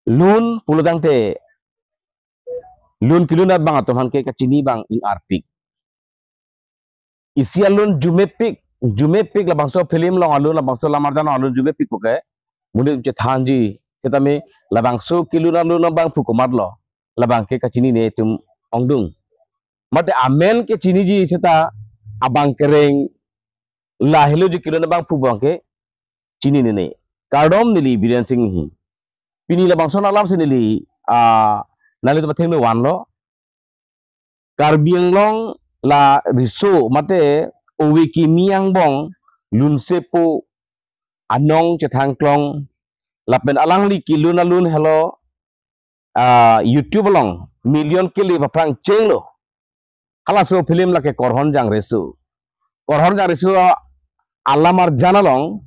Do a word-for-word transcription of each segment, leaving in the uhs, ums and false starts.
Lun pulotangte, lun kelun abang atum aphan ke kachini abang ing-arpik. Isi alun jumepik, jumepik labangso film along alun, labangso lam-arjan along alun jumepik puke. Monit chethanji, setame labangso kelun alun abang pu komatlo, labang ke kachinine atum ongdung. Mate amen ke chiniji seta abang kereng, lahelo ji kelun abang pu abang ke chininine. Kardom, neli Biren Sing Enghi. Pini labangso alam si neli, ah, nanglitum athengno vanlo. Karbi Anglong la riso mate ove kimi angbong Lunsepo anong chethangklong lapen alangli kelun alun helo, ah, YouTube along million kele aphrang chenglo. Halaso film lake Korhon Jangreso. Korhon Jangreso alam-arjan along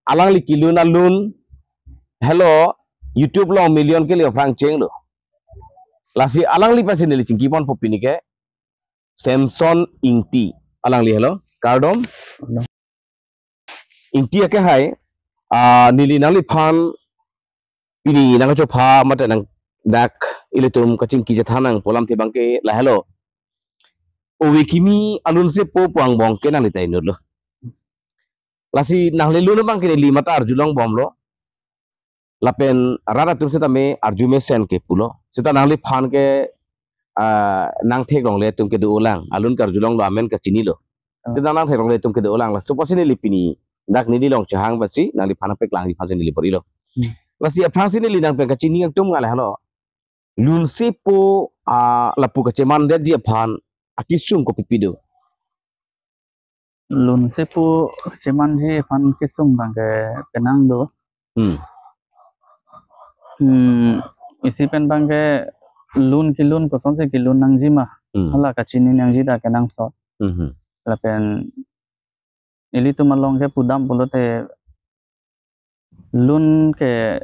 alangli kelun alun helo YouTube along million kele aphrang chenglo. Lasi alangli aphansi neli chingkiponpo pini ke Samson Ingti. Alangli helo, kardom. Ingti akehai, ah, neli nangliphan pini nangchopha mate nang dak ilitum kachingki chethan nangpo alamthe abang ke lahelo. Ove kimi a-Lunsepo pu angbong ke nangli ta inutlo. Lasi nangli lun abang ke neli mate arjulongbomlo. Lapen rat atum setame arjumesen ke pulo. Seta nangliphan ke, ah, nangtheklongle atum ke do-olang. Alun ke arjulonglo, amen kachinilo. Ah. Seta nangtheklongle atum ke do-olang. Laso apotsi neli pini dak neli along chehang apotsi nangliphan nangpaklang aphansi neli bor-ilo. Hmm. Lasi aphrangsi neli nangpen kachini atum ngalahelo. Lunsepo, ah, lapu kachemandetji aphan akesung kopipi do? Lunsepo chemanji aphan kesung abang ke penang do. Hmm. Hmm, isi pen abang ke lun kelun kosonsi kelun nangji ma. Hmm. Hala kachini nangji ta kenangsot. Hmm. Lapen ilitum along ke pudam pulote lun ke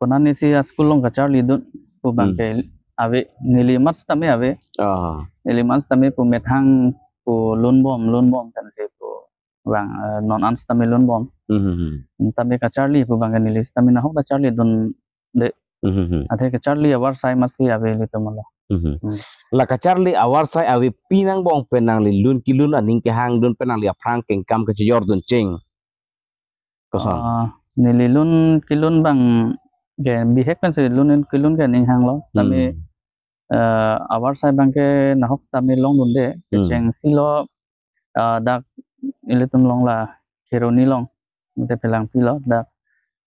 konatnesi a-school along kacharlidun pu abang Hmm. ke ave, neli mat setame ave. Ah. Neli mat setame pu methang pu lunbom, lunbom pensi pu abang, eh, non an setame lunbom. Hmm, hmm, hmm. Setame kacharli pu abang ke neli setame nahok ta charlidunde. Hmm, hmm, hmm. Athe kacharli avarsai amatsi ave ilitum along. Hmm, hmm. Hmm. La kacharli avarsai ave pi angbong pen nangli lun kelun aning kehangdun pen nangli aphrang kengkam kachijordun cheng? Koson? Ah, neli lun kelun abang ke bihek pensi lun kelun ke aning hanglo. Setame, Hmm. eh, avarsai abang ke nahok setame longdunde. Hmm. Kechengsi lo, ah, dak ilitum along la Kheroni along, mate Phelangpi lo, dak,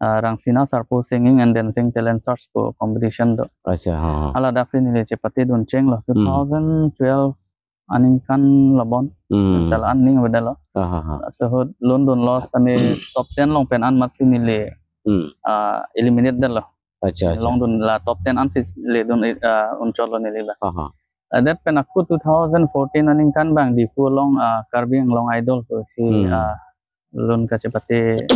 ah, Rangsina Sarpo Singing and Dancing Talent Search pu competition do. Acha, ha, ha. Hala daksi neli chepatedun chenglo, Hmm. two thousand twelve aningkan labon. Hmm. Tal aning bedalo. Ah, ha, ha. Laso ahut lundunlo setame top ten along pen an amatsi neli, Hmm. ah, eliminate detlo. Acha, acha. Longdun la top ten ansi ledun, ah, unchotlo neli la. Ah, ha. Ah, det pen ako two thousand fourteen aningkan abang Diphu along, ah, Karbi Anglong Idol pusi, Hmm. ah, lun kachepate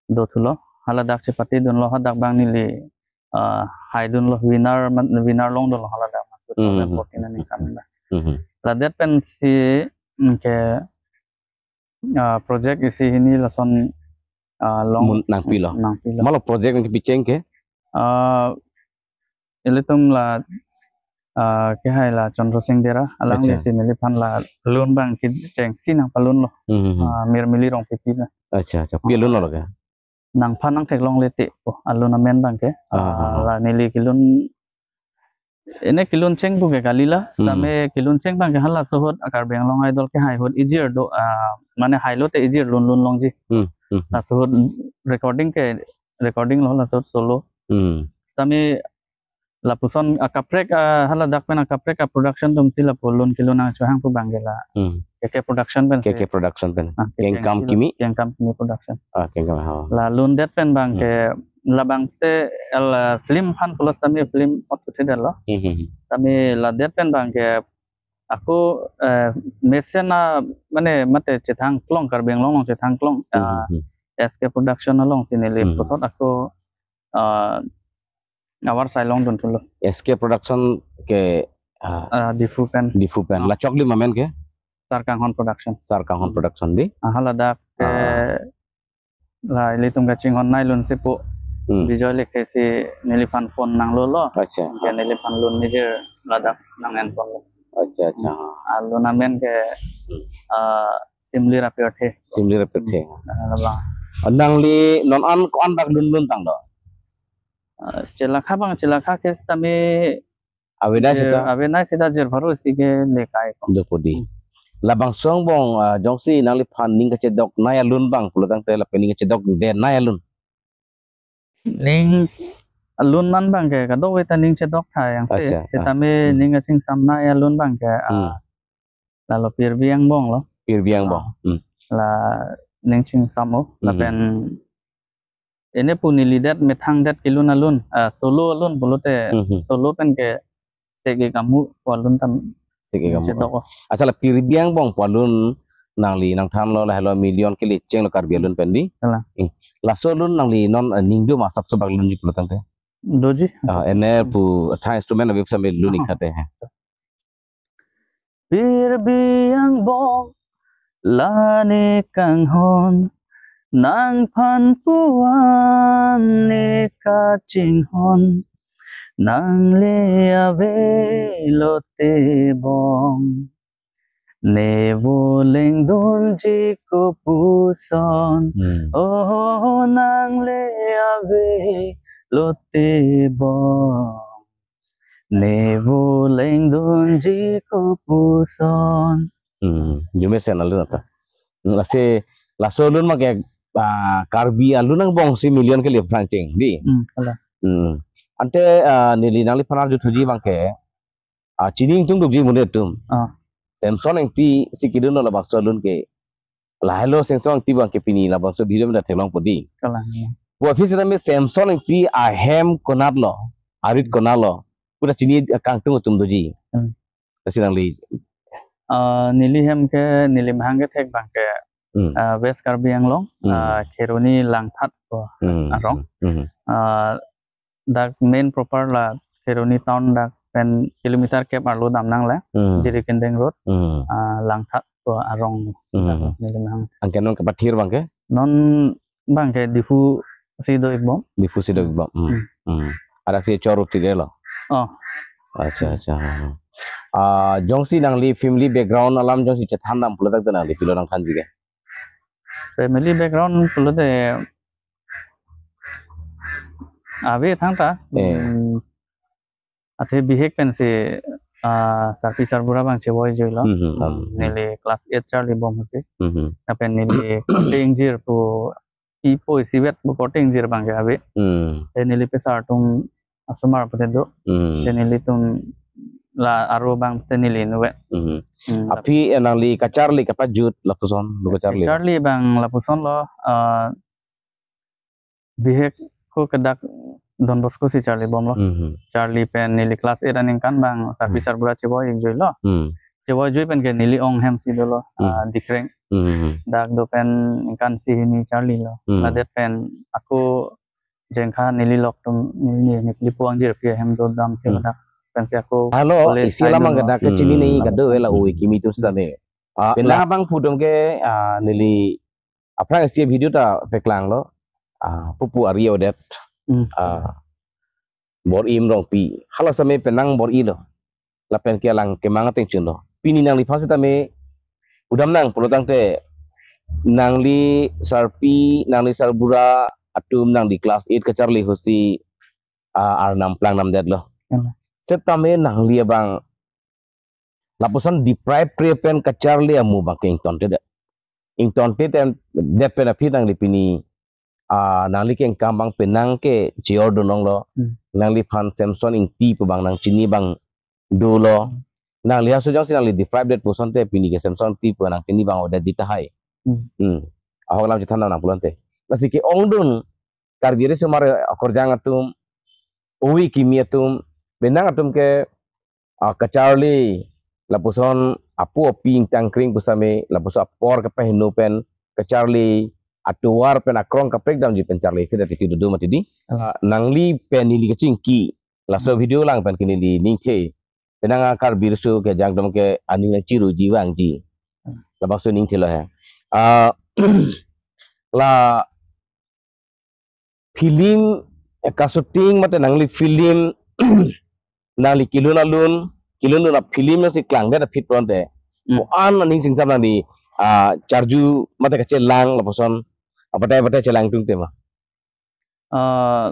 dothulo. Hala dak chepatedunlo, hadak abang neli, ah, haidunlo, winner man, winner longdunlo hala dak Hmm. two thousand fourteen aningkan abang. Hmm. La det pensi, mm, ke, ah, project isi hini lason, ah, long Mun nangpilo. Nangpilo. Malo project nangkepi cheng ke? Ah, ilitum la, ah, kehai la Chandra Singh Dera, alangli Acha. si neliphan la lun abang kechengsi nangpalunlo. Hmm, hmm, hmm. Ah, Mirmili Rongpipi na. Acha, acha. Pi alunlo ke? Nangphan nangtheklongle te, oh, alun amen abang ke. Ah, ah, ah, ah. La neli kelun, ene kelun cheng pu ke kalila, Hmm. setame kelun cheng abang ke halaso ahut, ah, Karbi Anglong Idol kehai ahut ijir do, ah, mane hailote ijir lun lun longji. Hmm, hmm, hmm. Laso ahut recording ke, recording lo laso ahut solo. Hmm. Setame lapuson akaprek, ah, hala dak pen akaprek a-production atumsi lapu lun kelun nangchohang pu abang ke la. Hmm. K K Production pen K K si. Production pen. Ah, K K Kengkam si lo. Kimi? Kengkam Kimi Production. Ah, Kengkam, ha. La lun det pen abang Hmm. ke labang ste el, ah, film aphan pulo setame film ot kuthe detlo. Hmm, hmm, hmm. Setame la det pen abang ke ako, eh, mesen a mane mate chethangklong Karbi Anglong along chethangklong, Hmm, ah, hmm, hmm. S K Production alongsi neli Hmm. puthot ako, ah, avarsai longdunthulo. S K Production ke, ah, Ah, Diphu pen. Diphu pen. Ah. La choklim amen ke? Sarkanghon Production. Sarkanghon Hmm. Production di? Ah, hala dak ke Ah. la ilitum kachinghon nai Lunsepo. Hmm. Bijoy Lekhe si neliphan phone nanglolo. Acha. Anke neliphan lun nijir ladak nang-enponlo. Acha, acha. Hmm. Ah, lun amen ke, Hmm. ah, Simlir Apirthe. Simlir Apirthe. Hmm. Ah, labang. Ah, nangli non an ko-an bak lun lun tanglo? Ah, chelakha abang, chelakha ke sitame Avedai jir, seta? Avedai seta jir pharo isi ke le kai ko. Dopo dei. Hmm. Labangso angbong, ah, jongsi nangliphan ning kachedoknei alun abang pulotangte lapen ning kachedokdenei alun. Ning alun an abang ke kadokave ta ning chedok tha jongsi. Acha, ah. Sitame Hmm. ning kachingsamnei alun abang ke, ah, Hmm. lalo pirbi angbong lo. Pirbi angbong. Ah. Hmm. La ning chingsam-o. Hmm. Lapen ini pu neli det methang det kelun alun, ah, solo alun pulote, Hmm, hmm. Solo pen ke sek-ik amu pu alun tam Sek-ik amu. Chedok-o. Acha, la pirbi angbong pu alun nangli nangthanlo, lahelo million kele chenglo Karbi alun pen dei. Kalang. Eh, laso alun nangli non, eh, ning do ma asapso bak lunji pulotangte? Doji. Ah, ene pu tha instrument ave pusitame lun-ik Oh. tha te. Pirbi angbong la ne kanghon, nangphan puan ne kachinghon, nangli ave lote bong. Ne voleng dunji kopuson, Hmm. oh, nangli ave lote bong. Ne voleng dunji kopuson. Hmm, arjumesen alun anta. Hmm, lasi, laso alun abang ke, ah, Karbi alun angbong si million kele aphrang cheng dei. Hmm, kalang. Hmm. Ante, ah, neli nangliphan arjuthuji abang ke, ah, chini ingtung dukji monit atum. Ah. Samson Engti si kedunlo labangso alun ke. Lahelo Samson Engti abang ke pini labangso video mena theklongpo dei. Kalang, ya. Pu aphi sitame Samson Engti ahem konatlo, arit konatlo, pu ta chini kangtung atum doji. Hmm. Lasi nangli. Ah, neli hem ke, neli mahang kethek abang ke, Hmm. ah, West Karbi Anglong, Hmm. ah, Kheroni Langthat pu Hmm. arong. Hmm. Ah, dak main proper la Kheroni town dak pen kilometer kep arlo damnang le, Hmm. Jirikindeng Road, Hmm. ah, Langthat pu arong Hmm. dak neli mahang. Anke non kapathir abang ke? Non abang ke Diphu si do-ikbom. Diphu si do-ikbom. Hmm. Hmm. Hmm. Adak si chor-ik thidetlo. Oh. Acha, acha. Ah, jongsi nangli family background alam jongsi chethan dam pulotangte nangli pilo nangthanji ke? Family background pulote ave thangta. Eh. Hmm. Athe bihek pensi, ah, sarpi sarbura abang chevoi juilo. Hmm, hmm, hmm. Neli class eight charlibom si. Hmm, hmm. Lapen neli korte ingjir pu ipo isivet pu korte ingjir abang ke ave. Hmm. Te neli pesar atum asomar pute do. Hmm. Te nelitum la aro abang te neli inutvet. Hmm. Hmm. Aphi, eh, nangli kacharli kapajut lapuson, lo kacharli? Charli abang lapusonlo, ah, bihek ko ke dak Don Bosco si charlibomlo. Hmm. Charli pen neli class eight aningkan abang sarpi Hmm. sarbura chevoi-ik juilo. Hmm. Chevoi jui pen ke neli ong hem si dolo, Hmm. ah, Dikreng. Hmm. Dak do pen ningkan isi hini charlilo. Hmm. Ladet pen ako jengkha neli lok atum neli ne neli pu angjir pi ahem do damsi Hmm. ladak pensi ako Halo, college isi side alam lo. Abang ke dak kachini Hmm. nangji kado-ave la ove kimi atum sitame. Ah, penang la- abang pu atum ke, ah, neli aphrang isi video ta paklanglo. Ah, pupu Ari Odet. Hmm. Ah, Bor-i Imrongpi. Hala sitame penang bor-ilo. Lapen ke alang kemang ateng chunlo. Pini nangliphan sitame udam nang pulotangte nangli sarpi, nangli sarbura atum nangli class eight kacharli ahut si, ah, arnam plangnamdetlo. Hmm. Setame nangli abang lapuson deprive kre pen kacharli amu abang ke ingtontedet. Ingtontedet pen aphi nangli pini, ah, nangli kengkam abang penang ke cheor do longlo. Hmm. Nangliphan Samson Ingti pu abang nangchini abang dolo. Hmm. Nangli halaso jongsi nangli deprive det pusonte pini ke Samson Ingti pu nangchini abang odet ji tahai. Hmm. Hmm. Ahok alam chethan nang pulote. Lasi ke-ongdun Karbi aresomar akorjang atum, ove kimi atum, penang atum ke, ah, kacharli, lapuson apo api ingtangkring pusitame, lapuson apor kepaheno pen kacharli, atovar pen akrong kaprek damji pen charli, kida titi dudu mati dei. Hmm. Ah, nangli pen neli kachingki, laso Hmm. video lang pen ke neli ningthe. Penang a Karbi riso kejang atum ke aning nangchiruji vangji. Hmm. Labangso ningthelo he. Ah, la, film Ka shooting mate nangli film, nangli kelun alun, kelun alun a-film nangsi klangdet aphi pon te. Hmm. Ko-an aning singsam nangli, ah, charju mate kachelang lapuson, abatai abatai chelang tung tema. Ah,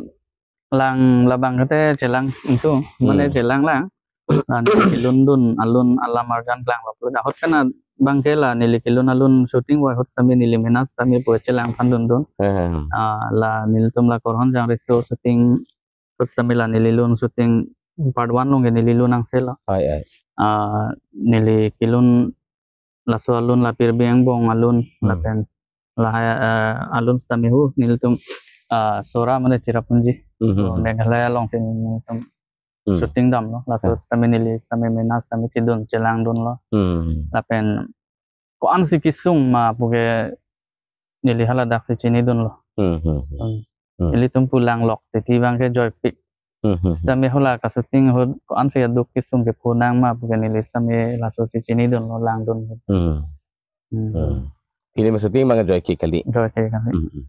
lang labang kate chelang itu, mane Hmm. chelang lang. Lan kelun dun, alun alam arjan klanglo. Ahut kana bangke la neli kelun alun shooting wai ahut sami neli mena sami pu chelang phan dun dun. Hmm. Ah, la nelitum la Korhon Jangreso shooting ahut sami la neli lun shooting part one along ke neli lun angselo. Ai, ai. Ah, neli kelun laso alun la Pirbi angbong alun Hmm. lapen lahai, eh, alun sami hu nelitum, ah, Sora mane Cherrapunji. Hmm, hmm, So, hmm. Meghalaya alongsi nelitum Hmm. shooting damlo. Laso Ah. sami neli sami mena sami chedun chelang dunlo. Hmm. Lapen ko-ansi kesung ma puke neli haladaksi chini dunlo. Hmm, hmm, hmm. Hmm. Hmm. Nelitum pu langlok titi bangke joypik. Hmm, hmm, hmm. Sami hala ka shooting ahut ko-ansi aduk kesung kepho nang ma puke neli sami lasosi chini dunlo lang dun. Hmm. Hmm. Hmm. Film shooting bang joyke kali. Joyke kali. Hmm, hmm.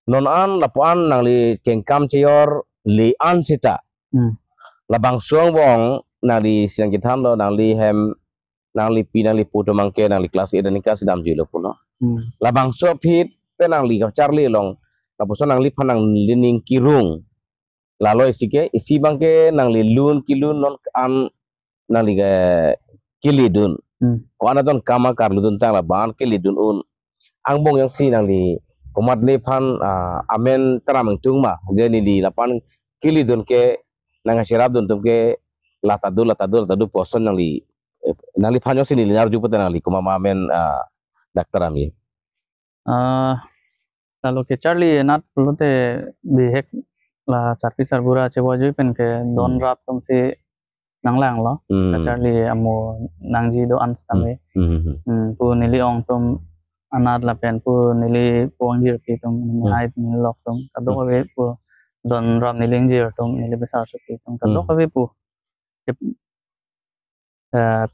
Non an lapu-an nangli kengkam cheyor le an seta. Hmm. Labangso angbong nangli sinang kethanlo nangli hem nangli pi nangli pu atum bangke nangli class eight aning ka si damjuilo pulo. Hmm. Labangso aphi pen nangli kacharli along lapuson nangliphan nangli ning kirung. Lalo isi ke, isi bangke nangli lun kelun non an nangli ke kele dun. Hmm. Ko-an aton kam akarlu dun tang laban kele dun un. Angbong jongsi nangli komat nephan, ah, amen tram ingtung ma je neli lapu-an kele dun ke nangkacherap dun atum ke lata do, lata do, lata do puson nangli, eh, nangliphan jongsi neli nang-arju pute nangli komat ma amen, ah, dak tram ke. Ah, lalo kacharli anat pulote bihek la charpi charbura chevoi jui pen ke don Hmm. rap atumsi nanglanglo. Hmm. Kacharli amo nangji do-an sami. Hmm, hmm, hmm. Hmm, pu neli ong atum anat lapen pu neli pu ingjirpi atum, Hmm. hai neli lok atum. Kadok Hmm. ave pu don rap neli ingjir atum, neli besar supi atum. Kadok Hmm. ave pu. Kep-, eh,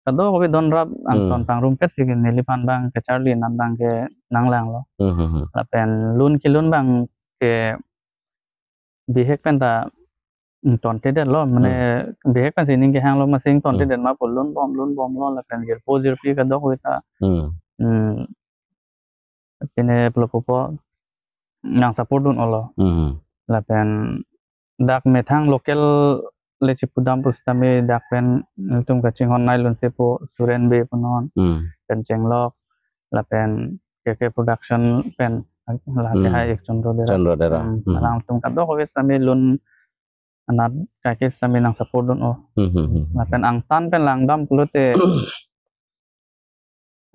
kadokave don rap Hmm. angton pangrumpetsi neliphan bang kacharli anat bangke nanglanglo. Hmm, hmm, hmm. Lapen lun kelun bangke bihek pen ta ingtontedetlo, mane Hmm. bihek pensi ning kehanglo amatsi Hmm. ingtontedet ma pu lun bom, lun bomlo lapen jirpo jirpi kadokave ta. Hmm. Hmm. Pine pulo pupo nang support dun olo. Hmm. Lapen dak methang local le chipudam pusitame dak pen nelitum kachinghon nai lunsepo Suren Bey punon, Hmm. pen Chenglok, lapen K K Production pen, la Hmm. kehai Ek Chandra Dera. Chandra Dera. Hmm. Hmm. Alangtum kadokave sami lun anat kaike sami nang support dun o. Hmm, hmm, hmm. Lapen angtan pen langdam pulote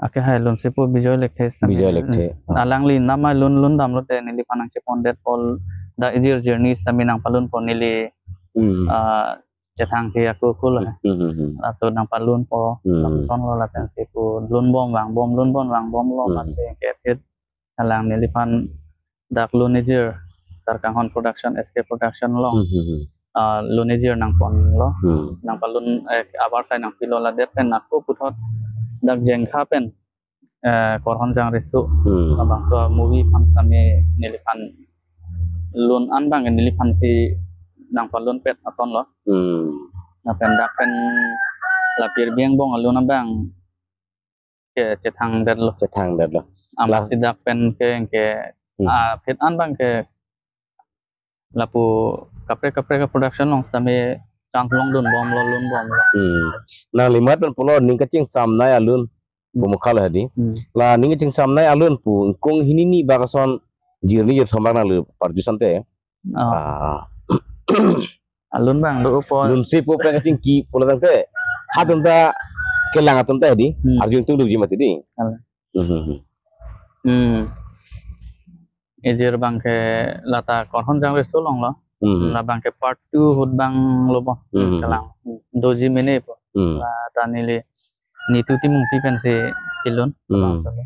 akehai lunsepo Bijoy Lekthe sami. Bijoy Lekthe. Ah. Alangli nama lun lun damlote neliphan nangchepondetpo, dak ijir journey sami nangpalunpo neli, Hmm. ah, chethang ke aku kul. Hmm, hmm, hmm. Laso nangpalunpo, Hmm. lasonlo lapensi pu lun bom vang bom, lun bom vang bomlo, Hmm. mate ke thit alang neliphan dak lun ijir, Tarkanghon Production, S K Production along, Hmm, hmm, hmm. ah, lun ijir nangponlo, Hmm. nangpalun, eh, abar sai nangpilo ladet pen ako puthot dak Jengkha pen, eh, Korhon Jangreso, Hmm. labangso movie aphan sami neliphan lun an bang neliphansi nangpalunpet asonlo. Hmm. Lapen dak pen la Pirbi angbong alun abang ke chethangdetlo. Chethangdetlo. Amatsi dak pen ke, ke, Hmm. ah, phit an bangke lapu kaprek kaprek production along sitame chance longdun bomlo, lun bomlo. Hmm. Nangli mat pen pulo ning kachingsam nai alun. Hmm. Bumukhalo hadi. Hmm. La ning kachingsam nai alun pu ingkung hini ni bak ason jirni jirthom bak nangli parju sante. Oh. Ah. Alun bang do upo. Lunsepo pen kachingki pulo tangte. Hatum ta kelang atum ta hadi. Hmm. Arju ingtung dukji mati di. Alang. Hmm, hmm, hmm. Hmm. Ejir bangke lata Korhon Jangreso alonglo. Hmm. La bangke part two ahut banglo bo. Hmm. Kelang. Doji Mene pu. Hmm. Lata neli Nitu Timungpi pensi kelun. Hmm. Bang solo.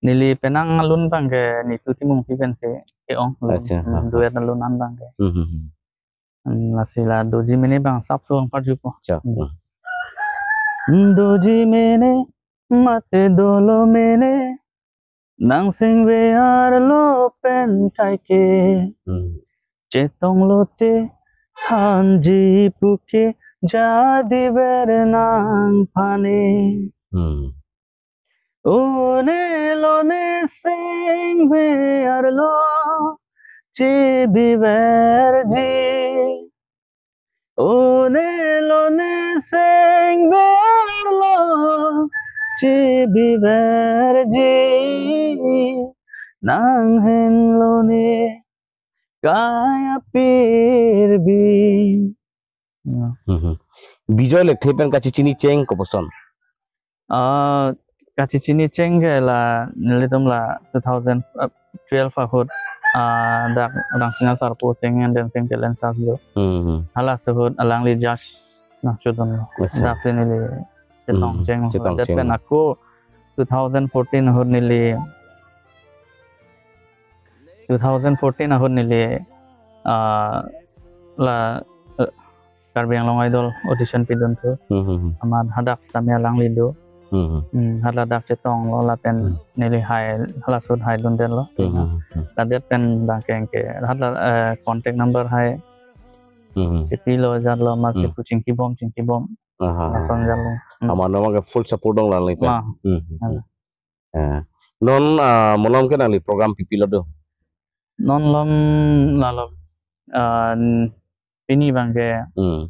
Neli penang alun bangke Nitu Timungpi pensi ke-ong alun. Acha, Hmm, ha, ha. Duet alun an bangke. Hmm, hmm, hmm. Hmm, lasi la Doji Mene bang sapso bang parjupo. Cha. Hmm. Hmm. Doji Mene, mate dolo mene, nangsingve arlo pen kaike. Hmm. Chetonglote thanji puke jadiver nangphan e. Hmm. Une lone sengbe arlo chebiverji. Une lone sengbe arlo chebiverji. Nanghenlone kaya pirbi. Ya. Mhm. Bijoy Lekthe pen kachechini cheng koposon? Ah, kachechini cheng ke la nelitum la two thousand twelve ahut, ah, dak Rangsina Sarpo Singing and Dancing Talent Search do. Mhm. Halaso ahut alangli judge nangchodunlo. Acha. Daksi neli chetong Hmm, cheng. Chetong cheng. Pen ako two thousand fourteen ahut neli, two thousand fourteen ahut neli, ah, la, eh, Karbi Anglong Idol audition pidunthu. Hmm, hmm, hmm. Amat hadak sitame alangli do. Hmm, hmm. Hmm, hala dak chetonglo lapen Hmm. neli hai, halaso ahut haidundetlo. Hmm, hmm, hmm. Ladet pen bangke ke hala, eh, contact number hai Hmm, hmm. chepilo jatlo, amat Hmm. chepu chingkibom, chingkibom. Aha. Lason jatlo. Hmm. Amat non ke full support dong alangli pen. Ma. Hmm, hmm, hmm. Hala. Eh, non, ah, malom ke nangli program pipilo do? Non malom lalo, ah, n-, pini bangke, Hmm.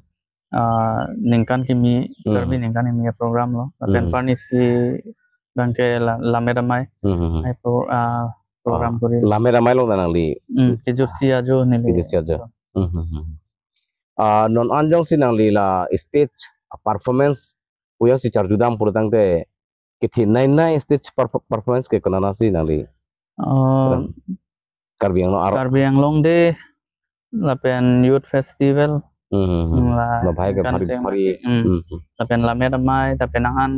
ah, ningkan kimi, Hmm. Karbi ningkan kimi program lo. Lapen Hmm. parnisi bangke la-, Lammet Amei. Hmm, hmm, hmm. Ai pro-, ah, program Ah, kori. Lammet Amei along nangli. Hmm, kejutsi ajo neli. Kejutsi ajo. Hmm, hmm, hmm. Ah, non anjongsi nangli la stage performance pu jongsi charjudam pulotangte kethenei nei stage perf-, performance ke konatsi nangli? Oh, Karbi Anglong aro. Karbi Anglong Day, lapen Youth Festival, Hmm, hmm, hmm. la Lo bahai ke ningkan bhari, cheng bhari. Hmm. Hmm, hmm. Lapen Lammet Amei, lapen nang an,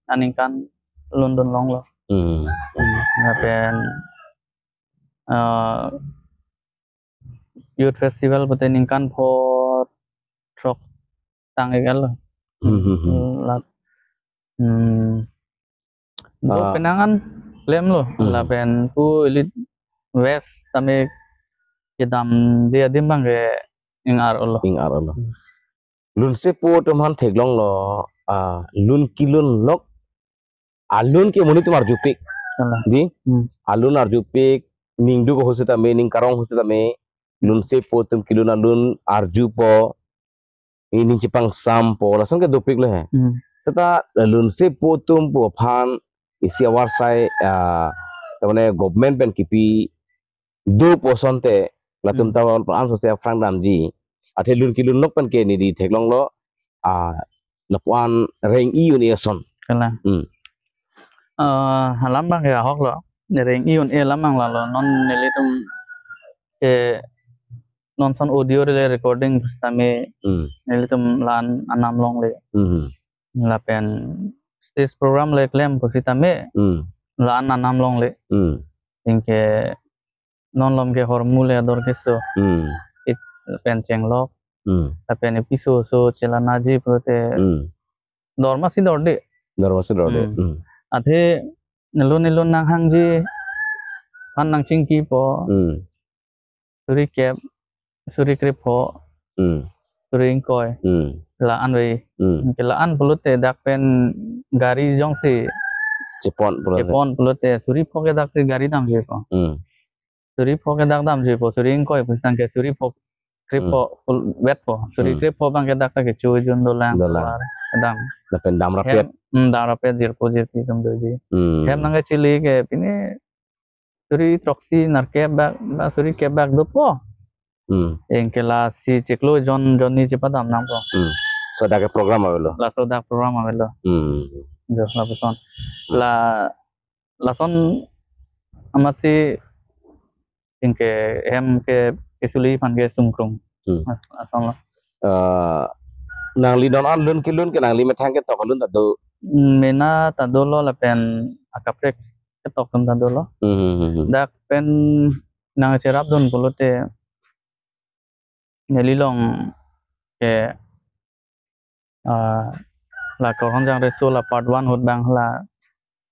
aningkan london longlo. Hmm. Hmm. Lapen, eh, Youth Festival pute ningkan pho throk tang-iklo. Hmm, hmm, hmm. Lat, hmm. Do Ah. penang an klemlo. Hmm. Lapen pu Elite West tame kedamde adim bangke ing-arlo. Ing-arlo. Hmm. Lunsepo atum aphan theklonglo, ah, lun kelun lok alun ke monit atum arjupik. Hala. Di? Hmm. Alun arjupik, ning duk ahut sitame, ning karong ahut sitame, lunsepo atum kelun alun arjupo, ining chepangsampo, lason ke dopiklo he. Hmm. Seta lunsepo atum pu aphan isi avarsai, ah, tamane government pen kipi dopo asonte, latum Hmm. ta aphan ansose aphrang damji. Athe lun kelun lok pen ke neli theklonglo, ah, lapu-an reng-i un-e ason. Kalang. Hmm. Eh, alam bangke ahoklo. Reng-i un-e alam bang lalo. Non nelitum ke non ason audio le recording pusitame Hmm. nelitum la-an anam longle. Hmm. Lapen stage program le klem pusitame Hmm. la-an anam longle. Hmm. Anke non malom ke hormu le ador keso. Hmm. It pen chenglok. Hmm. Lapen episo so chelanaji pulote Hmm. dor masi dorde. Dor masi dorde. Hmm. Hmm. Athe nelo nelo nanghangji aphan nangchingkipo. Hmm. Suri kep, suri krepho, Hmm. suri ingkoi. Hmm. La-an ave. Hmm. Ke la-an pulote dak pen gari jongsi Chepon pulote. Chepon pulote suri pho ke daksi gari damjuipo. Hmm. Suri pho ke dak damjuipo, suri ingkoi pusitang ke suri pho krepho Hmm. pul-, vetpo. Suri Hmm. krepho bangke dak ta kecho jun dolang. Dolang. Kedam. Lapen dam rapet. Hem, hmm, dam rapet jirpo jirpi atum doji. Hmm. Hem nangkachili ke pini suri throksi nerkep bak, ba suri kep bak dopo. Hmm. Anke lasi chiklo jon jonni chepadam nangpo. Hmm. So dak ke program avelo. Laso dak program avelo. Hmm. Jo, lapuson. Hmm. La lason amatsi anke hem ke kesuli aphan ke sungkrung. Hmm. Lasonlo. Eh, nangli non an lun kelun ke nangli methang ketok alun ta do? Mena ta dolo lapen akaprek ketok atum ta dolo. Hmm, hmm, hmm, hmm. Dak pen nangcherapdun pulote neli along ke, ah, la Korhonjang Reso la part one ahut bang la,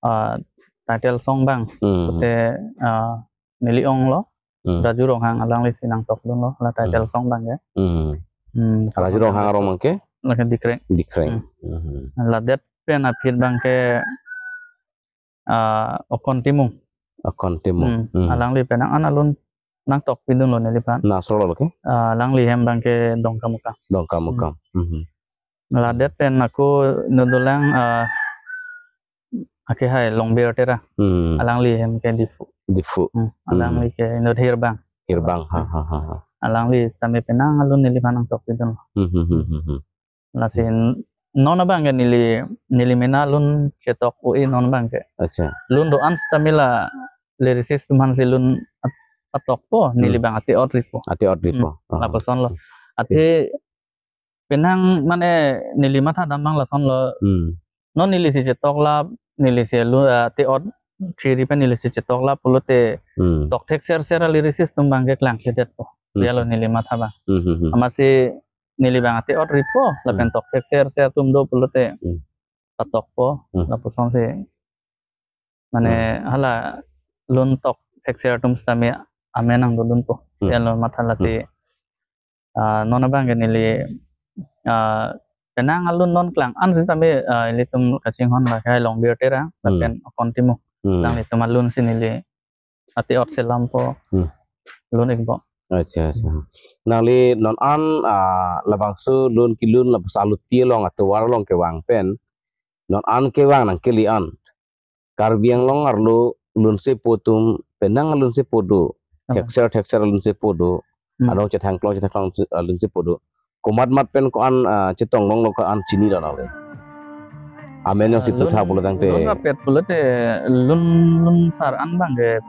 ah, title song bang. Hmm. Te, ah, neli onglo. Hmm. Raju Ronghang alangli si nangtokdunlo, la title Hmm. song abangke. Hmm. Hmm, Raju Ronghang arong abangke? Lake Dikreng. Dikreng. Hmm. Hmm. Ladet pen aphi abangke, ah, Okon Timung. Okon Timung. Hmm. Hmm. Alangli pen nang an alun nangtokpidunlo neliphan. Na solo ke? Ah, alangli hem abangke Dongkamukam. Dongkamukam. Hmm. Hmm. Ladet pen ako inut dolang, ah, akehai Longbir Terang. Hmm. Alangli hem ke Diphu. Diphu. Hmm. Hmm. Alangli ke inut Hirbang. Hirbang. Ha, ha, ha, ha. Alangli sitame penang alun neliphan nangtokpidun. Hmm, hmm, hmm, hmm, hmm. Lasi non abangke neli, neli mena alun chetok oi non abangke. Acha. Lun do-an sitame la lyricist atum aphan si lun at-, atokpo, neli Hmm. abang ate-ot ripo. Ate-ot ripo. Hmm. Ah. Lapusonlo. Ate penang mane neli mathadam abang lasonlo. Hmm. Non neli si chetok lap, neli si lu, ah, ate-ot thiri pen neli si chetok lap pulote Hmm. tokthek serser a lyricist atum abangke klangkledetpo. Hmm. Dialo neli matha abang. Hmm, hmm, hmm. Amatsi neli abang ate-ot ripo, lapen Hmm. tokthek serser atum do pulote Hmm. patokpo, Hmm. lapusonsi. Mane Hmm. hala lun tokthek serser atum sitame amen nangdodunpo. Hmm. Dialo matha lasi, Hmm. ah, non abangke neli, ah, penang alun non klang-an sitame, ah, ilitum kachinghon lake Longbir Terang, Hmm. lapen Okon Timung. Hmm. Alanglitum alun si neli ate-ot selampo. Hmm. Lun-ikpo. Acha, acha. Nangli non an, ah, labangso lun kelun lapuson aluti along atovar along kevang pen, non an kevang nangkele an Karbi Anglong arlo lunsepo atum penang lunsepo do. Ah. Thekser thekser lunsepo do. Hmm. Adong chethangklong chethangklong lunsepo do. Komatmat pen ko-an, ah, chetong longlo ko-an chinilo nangli? Amen jongsi Ah, puthak lun, pulo tangte. Lun rapet pulote lun, lun sar an abangke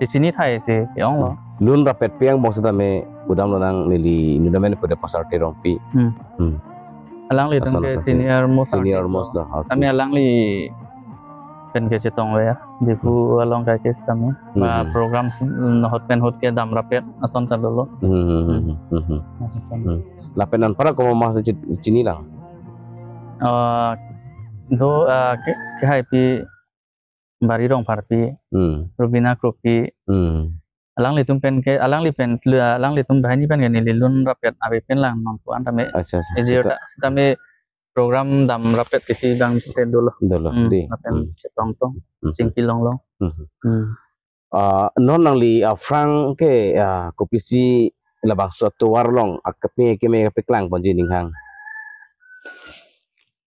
kechini thai si ke-onglo. Lun rapet pen angbong sitame pudamlo nang neli inut amen pulote Pastor Terongpi. Hmm. Hmm. Alanglitum Asan ke asan. Senior most Senior artist most lo. Lo artist. Tame alangli pen kechetong ave ya. Diphu along kaike sitame. Hmm. Ba program si, mm, ahut pen ahut kedam rapet ason ta dolo. Hmm, hmm, hmm, hmm, hmm. Ason. Hmm. Lapen anpar ako ma si chi-, chinilang? Ah, do, ah, ke, kehaipi Bari Rongpharpi, Hmm. Rubina Kropi. Hmm. Alanglitum pen ke, alangli pen, alanglitum banghini pen ke neli lun rapet ave pen lang nangpu an tame. Acha, acha. Ejir sita ta, sitame program dam rapet kisi dang te dolo. Dolo, Hmm, di. Lapen Hmm. chetongtong, Hmm. chingki longlong. Hmm. Hmm. Ah, non nangli aphrang ke, ah, kopisi labangso atovar along akeme keme kepaklangbomji ning hang?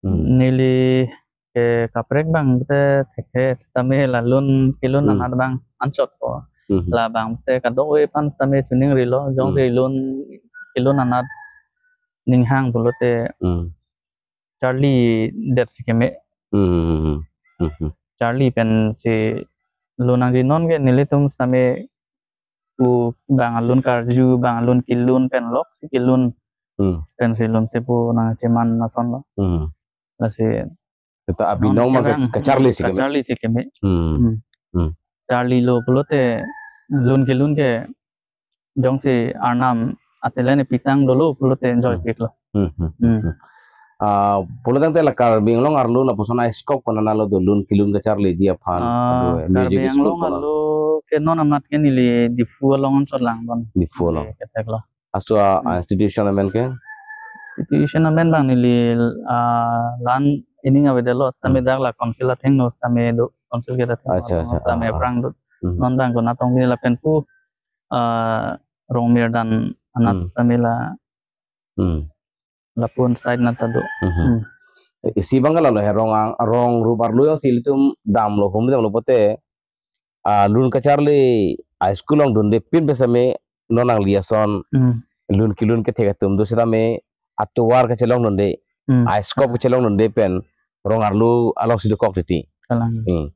Hmm. Neli ke kaprek abang te thekthe sitame la lun kelun Hmm. anat abang anchotpo. Hmm. Labang te kadokave aphan sitame chuning rilo, jongsi Hmm. lun kelun anat ning hang pulote Hmm. charlidet si keme. Hmm. Hmm. Charli pensi lun nangji, non ke nelitum sitame pu bang alun karju, bang alun kelun pen lok si kelun Hmm. pensi lunsepo nangcheman asonlo. Hmm. Lasi Seta non abinong ma ke kevang, kacharli si keme. Kacharli si keme. Hmm. Hmm. Hmm. Charlilo pulote lun kelun ke jongsi arnam atelan epitang dolo pulote enjoy Hmm. piklo. Hmm, hmm, Hmm. hmm. Ah, pulo tangte la Karbi Anglong arlo lapuson a-scope konatlo do lun kelun kacharliji aphan? Ah, ado, eh, Karbi music school Anglong kono? Arlo ke non amat ke neli Diphu along anchot lang bon. Diphu along. Neli keteklo. Aso a, Hmm. a institution amen ke? Institution amen abang neli, ah, la-an ining avedetlo, sitame Hmm. dak la council athengno sitame do, council gate athengno Acha, athengno acha, sitame ah, ah. aphrang do. Hmm. Non abang konat tong neli lapen pu, ah, Rongmir dan anat Hmm. sitame la Hmm. lapu-an side anat ta do. Mhm. Hmm. Isi abang ke lalo he rong ang, rong rup arlo jongsi ilitum damlo hum damlo pulote, ah, lun kacharli a-school along dunde pin pen sitame non nangli ason Hmm. lun kelun kethek atum do sitame atovar kachelong dunde, Hmm. a-scope kachelong dunde pen rong arlo alongsi dokok titi. Kalang. Hmm.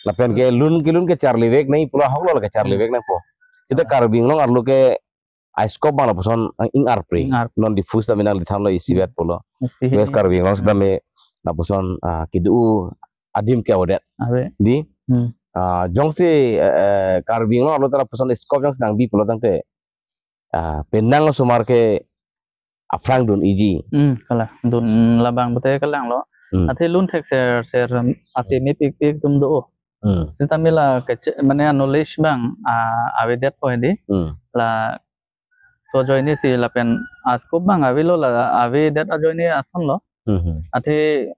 Lapen ke lun kelun kacharli vek nangji pulo ahoklo la kacharli Hmm. vek nangpo. Seta Ah. Karbi Anglong arlo ke a-scope abang lapuson, ah, ing-arpre. Ing-arpre. Non Diphu sitame nangli thanlo isivet Hmm. pulo. Isi West hini. Karbi Anglong Hmm. sitame lapuson, ah, kedo adim ke avedet. Ave. Di? Hmm. Ah, jongsi, eh, eh, Karbi Anglong arlo ta lapuson scope jongsi nangbi pulo tangte, ah, penang osomar ke aphrang dun-iji. Hmm, kalang. Dun labang pulote kalanglo. Hmm. Athe lun thekser ser ase mepikpik atum do. Hmm. Sitame la kece-, mane a-knowledge abang, ah, avedetpo hedi. Hmm. La so ajoine si lapen a-scope abang avelo la avedet ajoine asonlo. Hmm. Athe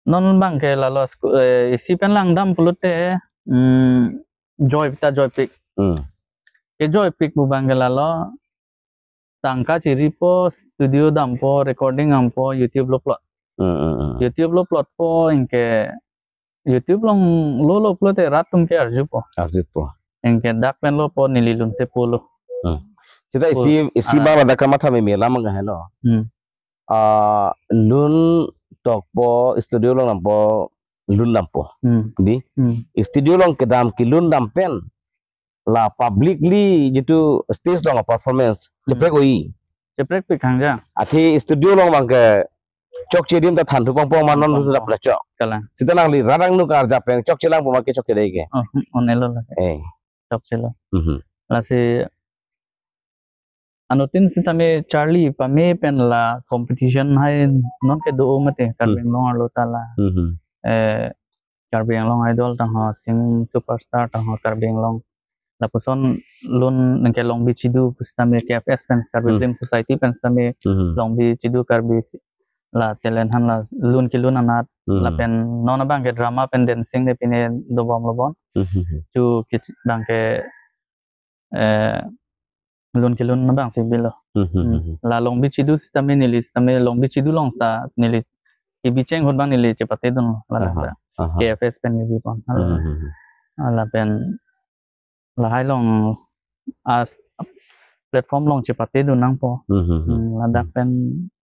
non abangke lalo sku-, eh, isi pen langdam pulote, mm, joy ta joypik. Hmm. Kejoypik pu abangke lalo tangka chiripo, studio dampo, recording dampo, YouTube lo upload. Hmm, hmm, hmm. YouTube lo uploadpo, anke YouTube along lo lo upload te rat atum ke arjupo. Arjupo. Anke dak pen lopo neli lun se pulo. Hmm. Sita isi, pu-, isi ah, abang ladak kamatha meme alam abang helo. Hmm. Ah, lun tokpo, studio along dampo, lun dampo. Hmm. Di? Hmm. Studio along kedam kelun dam pen la publicly jitu stage along performance, hmm, cheprek oi. Cheprekpik hangja. Athe studio along abangke chokche adim ta thanthu pongpong ma non, pongpong, lun dap la chok. Kalang. Sita nangli rat angno karjap pen chokche langpo ma ke chokche dei ke. Oh, hmm, on-elo la ke. Eh. Chokchelo. Mhm. Lasi anuttin sitame charli pame pen la competition hai non ke do mate, Karbi, hmm, Anglong arlo ta la. Mhm. Eh, Karbi Anglong Idol tangho, singing superstar tangho Karbi Anglong. Lapuson lun ningke longbi chidu pusitame K F S pen, Karbi, hmm, Film Society pen sitame, mhm, longbi chidu Karbi si-, la talent aphan la lun kelun anat, hmm, lapen non abangke drama pen dancing de pine dobomlo bon. Mhm. Chu kich-, abangke, eh, lun kelun abang si bilo. Mhm, hmm, mhm. La longbi chidu sitame neli sitame longbi chidu along sita neli kebicheng ahut abang neli chepatedunlo la. Aha, abang. Aha. K F S pen neli pon. Mhm, mhm. Lapen lahai along a-platform along chepatedun nangpo. Mhm, mhm. Hmm, ladak, hmm, pen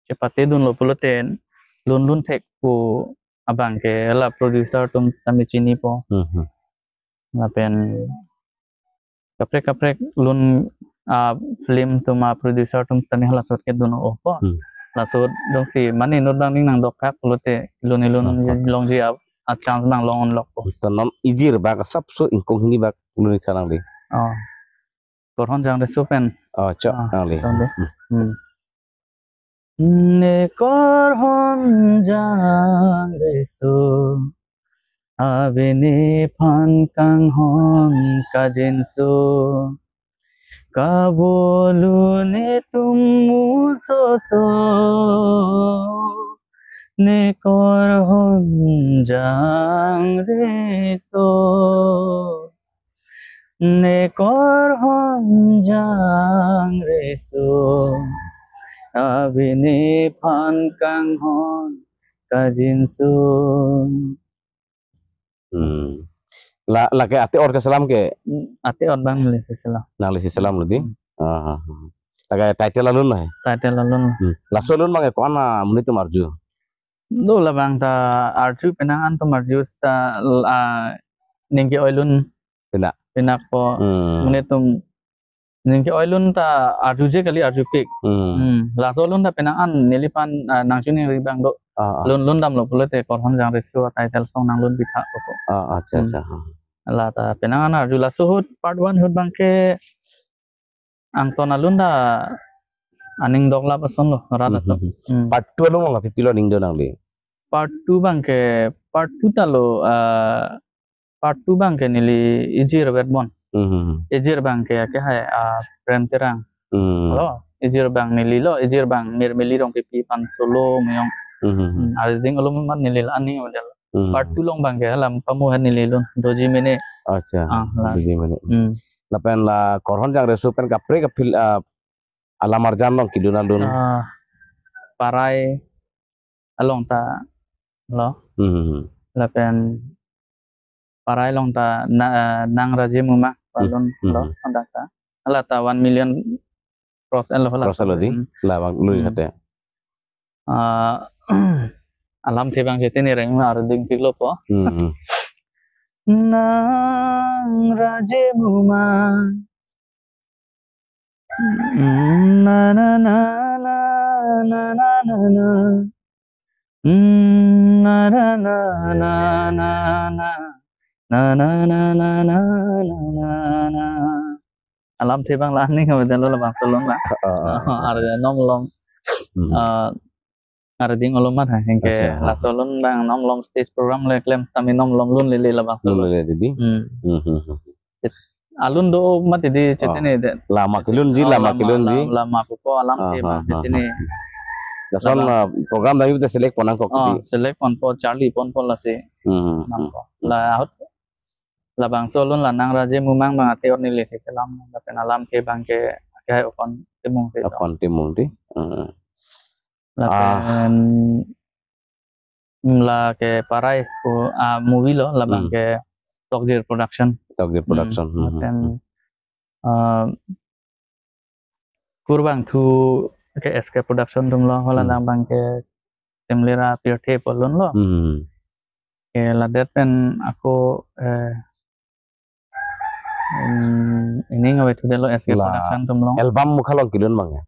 chepatedunlo pulote lun lun thek pu abangke la producer atum sitame chinipo. Mhm. Lapen kaprek kaprek lun, ah, film atum a-producer atum sitame halasot ke dun-opo. Hmm. Lasot jongsi mane inut abang ning nangdok kak pulote lun lun, aha, longji a, a-chance abang long-onlokpo. To non ijir bak asapso ingkung hini bak lun ik sarang di. Oh. Korhon Jangreso pen. Oh, chok, ah, nangli. Chok de. Hmm. Hmm. Ne Korhon Jangreso, ave nephan kanghon kajinso. Kabolu netum musoso, ne Korhon Jangreso. Ne Korhon Jangreso, ave nephan kanghon kajinso. Hmm. La, lake ate-or keselam ke? Hmm, ate-or abang neli keselam. Nangli keselam lo di? Hmm. Ah, ah, ah. Lake title alun lo he? Title alun. Hmm. Laso alun abangke ko-an amonit atum arju? Do labang ta arju, penang an atum arju sita, ah, ning ke-oi lun. Pena. Penakpo. Hmm. Monit atum ning ke-oi lun ta arjuje kali, arjupik. Hmm. Hmm. Laso alun ta penang an neliphan, ah, nangchiningri abang do. Ah, ah. Lun lun damlo pulote Korhon Jangreso a-title song nanglun pitha koko. Ah, acha, hmm, acha. Ah. La ta penang an arju, laso ahut part one ahut abangke angton alun ta aning doklap asonlo rat atum. Hmm, hmm, hmm. Hmm. Part two along la pipilo aning do nangli? Part two abangke, part two ta lo, ah, part two abangke neli ijir vet bon. Hmm, hmm, hmm. Ijir abangke ake hai, ah, Prem Terang. Hmm. Lo, ijir abang neli lo, ijir abang Mirmili Rongpipi aphan solo meyong. Hmm, hmm, hmm. Hmm, arjing alum man neli la aning model. Hmm. Part two along abangke alam pamu han neli lun, Doji Mene. Acha, ah, la. Doji Mene. Hmm. Lapen la Korhon Jangreso pen kaprek a-film, ah, alam arjan along kelun alun. Ah, Parai along ta lo. Hmm. Lapen Parai along ta na, eh, Nang Raje Muma, hmm, alun lo, hmm, hadak ta. Hala ta one million cross enlo hala. Cross enlo di? Hmm. La abang lui, hmm, kate. Ah, alamthe abang chete ni reng ma arding piklo po. Hmm, hmm. Nang Raje Muma. Na, na, na. Na, na, na, na. Na, na, na, na. Alamthe abang la aning kami dan lo labang selong la. Ah, ah, ah. Ah, ada nom long. Hmm. Ah, Karding olo mat ha, anke Acha, ha, laso ha. alun abang nomlom stage program le klem sitame nomlom lun lele labangso Lun alun. lele, didi. Hmm. Hmm, hmm, hmm. Alun do mat didi Oh. chetini de. Lama kelunji, Oh, lama lama, kelunji. lama, lama pupo alam Ah, ke ha, ma ha, chetini. ha. Lason, Lama. ah, program dagi kita select pon nangkok Oh, didi. select ponpo, charli ponpo lasi. Hmm, hmm, hmm. Nangkok. La ahut labangso alun la nang Raje Mumang abang athe or neli si selam, lapen alam ke abang ke akhai Okon Timung si do. Okon Timung di. Hmm. Lapen Ah. la ke parai ko, ah, movie lo, labang Hmm. ke Tokjir Production. Tokjir Hmm. Production. Hmm, hmm, Lapen, hmm. ah, kurvangthu ke S K Production atum lo, hala Hmm. labang ke Timlera Pirthe pu alun lo. Hmm. Ke ladet pen ako, eh, hmm, ining avethu det lo S K La Production atum lo. Album mukha along kelun abang ya?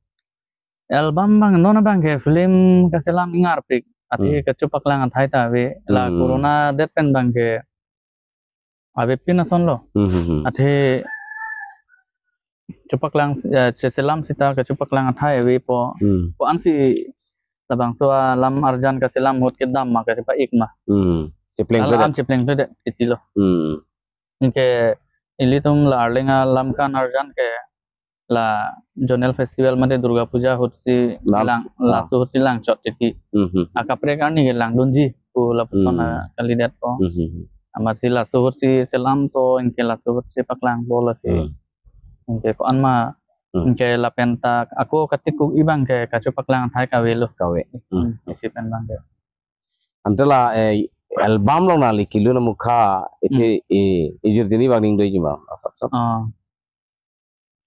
Album abang non abang ke film kaselam ingarpik. Athe Hmm. kachepaklang athai ta ave. La Hmm. corona det pen abang ke avepin ason lo. Hmm, hmm, hmm. Athe chepaklang, eh, cheselam sita kachepaklang athai avepo. Hmm. Ko-ansi labangso alam arjan kaselam ahut kedam ma kachepa-ik ma. Hmm. Chepleng Ala pedet. an chepleng pedet iti lo. Hmm. Anke ilitum la Arleng alam kan arjan ke la zonal festival mate Durga Puja ahutsi Lang, lang, ah. laso ahutsi langchot titi. Hmm, hmm. Akaprek arni ke langdunji pu lapuson Hmm. a kalidetpo. Hmm, hmm, hmm. Amatsi laso ahutsi selampo, anke laso ahutsi paklangpo lasi. Hmm. Anke ko-an ma, Hmm. anke lapen ta ako katikuk abang ke kachepaklang athai kave lo. Kave. Hmm. Hmm, isi pen abang ke. Ante la, eh, album along nangli kelun amukha, ike, Hmm. eh, ijir dini abang ning doji ma, asap sap. Ah.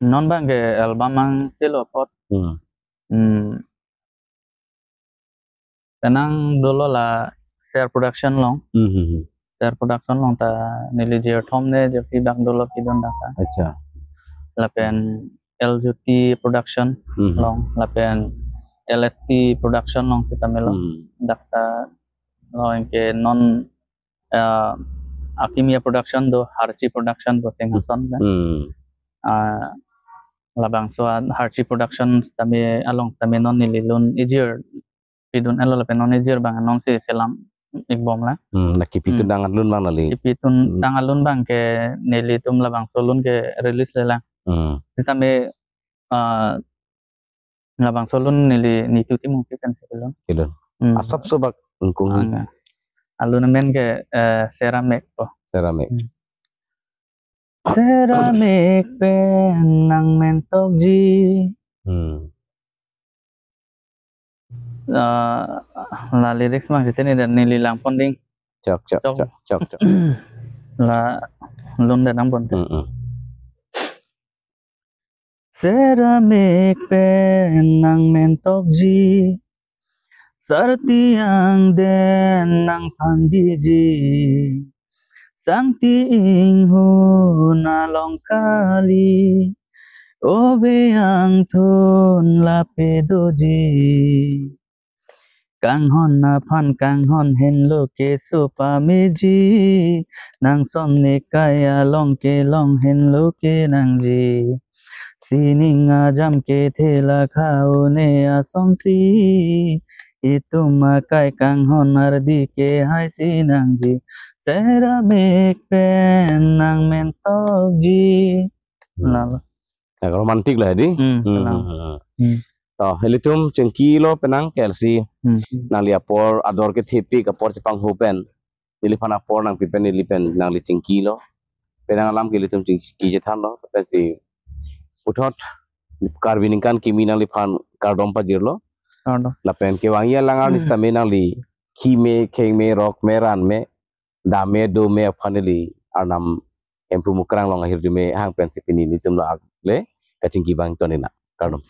Non abang ke album angse lo apot. Hmm. Hmm. Penang dolo la Ser Production along. Hmm, hmm, hmm. Ser Production along ta neli jirthom ne jirpi bak dolo kedun dak ta. Acha. Lapen L J T Production Hmm, hmm. along, lapen L S P Production along sitame lo. Hmm. Dak ta lo anke non, eh, akimi a-production do, Harchi Production do Singhason kan. Hmm. Ah, labangso a Harchi Production sitame along sitame non neli lun ijir pidun-et lo lapen non ijir abang nonsi selam-ik bom lang. Hmm, la kipi tun Hmm. tang alun abang nangli. Kipi tun Hmm. tang alun abang ke nelitum labangso alun ke release le lang. Hmm. Sitame, ah, labangso alun neli Nitu Timungpi pen si kelun. Kelun. Hmm. Asap so bak ingkung hi. Anga. Alun amen ke, eh, Seramek po. Seramek. Hmm. Seramek pen nangmentokji. Hmm. Ah, la lyrics abang sitini dan neli langpon ding. Chok, chok, Chok. chok, chok, chok. La lun dan nangpon. Hmm, hmm. Seramek pen nangmentokji, sarti angden nangphanbiji, sangti inghun along kali, ove angthun lape doji. Kanghon aphan kanghon henlo keso pameji, nangson nekai along kelong henlo kenangji. Sining ajam kethe lakha une asonsi, itum akai kanghon ardi kehai si nangji. Seramek pen nangmentokji. Hmm. Lalo. Ya, romantic lah di. Hmm, Hmm, benar. hmm, hmm. Hmm. To, ilitum chingkilo penang K L C. Hmm. Nangli apor ador kethepik apor chepanghu pen. Neliphan apor nangpi pen neli pen nangli chingkilo. Penang alam ke ilitum chingki chethanlo. Pensi puthot Karbi ningkan kimi nangliphan kardom pajirlo. Kardom. Lapen kevangji alang arni Hmm. sitame nangli khime, khengme, rokme, ranme, dame, dome aphan neli Arnam Hemphu Mukrang along ahirjume hang pensi pini nelitum lo akle kachingki abang toni na. Kardom.